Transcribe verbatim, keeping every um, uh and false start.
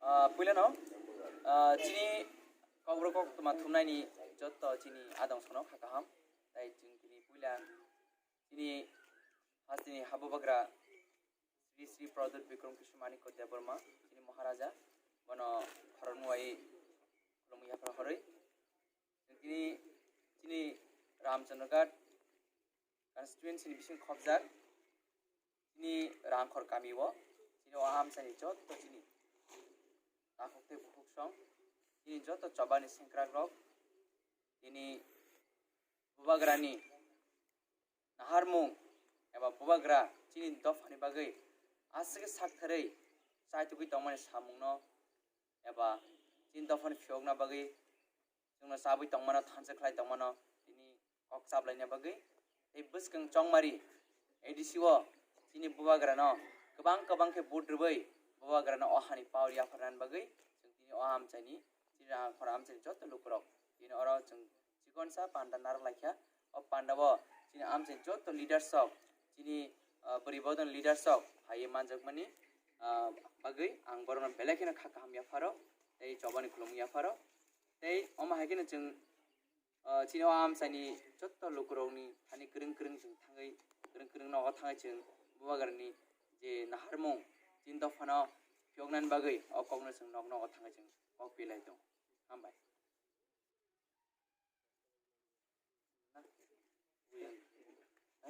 Ah, puilano, ah, chini kokborok koktwma thumnaini jotto chini adong sono kha kaham. Tai chwng tini puila chini hasteni habubagra Sri Sri Pradyut Bikram Kishore Manikya Debbarma, chini Maharaja, bono khoroknwi khulumwi yaphar horwi. Chwng tini chini Ramchandra Ghat constituency ni bising khobjak, chini Rangkhor kami o, chini o amchaini jotto chini takhuk tei bukhuk song, chini jotto chobani sengkrak rok, tini bubagrani naharmung eba bubagra chini dophani bagwi aswk saktharwi chaitugwi tongmani samungno eba chini dophani phiyokna bagwi chwngno chabwi tongmano, thansa khlai tongmano, tini kok chaplaina bagwi tei bwskang chongmari A D C o chini bubagrano kwbang kwbang khe vote rwwi bubagrano o hani power yapharnani bagwi chwng tini o amchaini, chini Rangkhor amchaini jotto lukurok tini oro chwng chikonsa panda narwk laikha. O panda o chini amchaini jotto leaders rok, chini, ah, bwrwi bodon leaders rok phaiwi manjakmani, ah, bagwi ang borokno belai kheno kha kaham yapharo tei chobani khulumung yapharo. Tei omo hai kheno chwng, ah, chini o amchaini jotto lukurokni thani kwrwng kwrwng chwng thangwi, kwrwng kwrwng nogo thangwi chwng bubagrani je naharmung chini dophano phiyoknani bagwi o kokno chwng nok nogo thangwi chwng kok pilai tongo. Hambai.